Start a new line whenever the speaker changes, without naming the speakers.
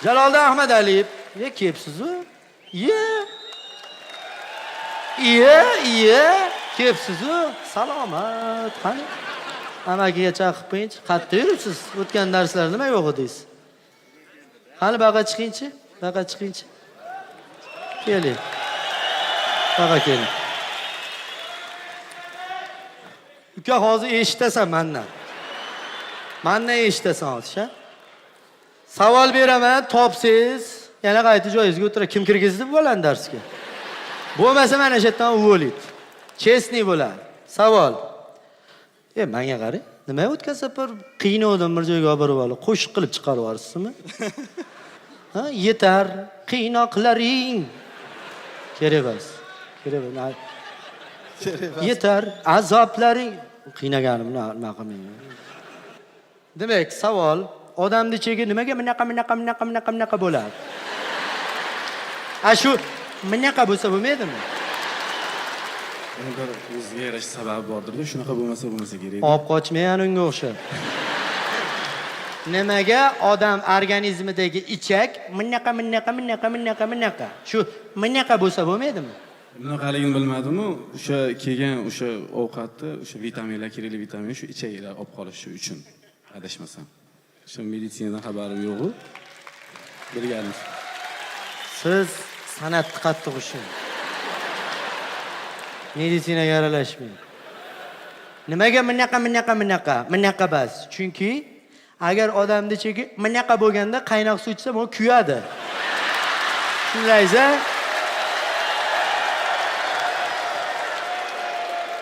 Jaloliddin Ahmadaliyev. Ye, kelibsiz-u? Ye. Iye, iye, kelibsiz-u? Salomat. Qani? Amakiga chaqib qo'yingchi. Qayerda yuribsiz? O'tgan darslar nima yo'q edingiz? Qani baqa chiqingchi? Baqa chiqingchi. Keling. Baqa keling. Uka, hozir eshitasan mandan. Mandan eshitasan hozir, ha? Savol beraman, topsangiz, yana qayta joyingizga o'tiradi. Kim kirgizdi bu bolani darsga? Bo'lmasa mana shu yerdan уволить. Честный bo'ladi. Savol. E, menga qarang. Nima o'tgan safar qiynovdim bir joyga olib borib olib, qo'shiq qilib chiqarib yuborsizmi? Ha, yetar qiynoqlaring. Kerak emas. Kerak emas. Yetar azoblaring. Qiynaganim nima qilmayman. Demak, savol, odamni ichagi nimaga bunaqa bunaqa bunaqa bunaqa bunaqa bo'ladi? A shu bunaqa bo'lsa bo'lmaydimi?
Uni bir o'ziga yarasha sababi bordir-da, shunaqa bo'lmasa kerak.
Olib qochmayan unga o'xshab. Nimaga odam organizmidagi ichak bunaqa bunaqa bunaqa bunaqa bunaqa? Shu bunaqa bo'lsa bo'lmaydimi?
Bunaqaligini bilmadimu, o'sha kelgan o'sha ovqatni, o'sha vitaminlar, kerakli vitamin shu ichaklar olib qolishi uchun, adashmasam. O'sha meditsinadan xabarim yo'q-u. Bilganim.
Siz san'atni qattiq ushlang. Meditsinaga aralashmang. Nimaga bunaqa bunaqa bunaqa? Bunaqa bas. Chunki agar odamni ichagi bunaqa bo'lganda qaynoq suv ichsa, bu kuyadi. Tushundingiz?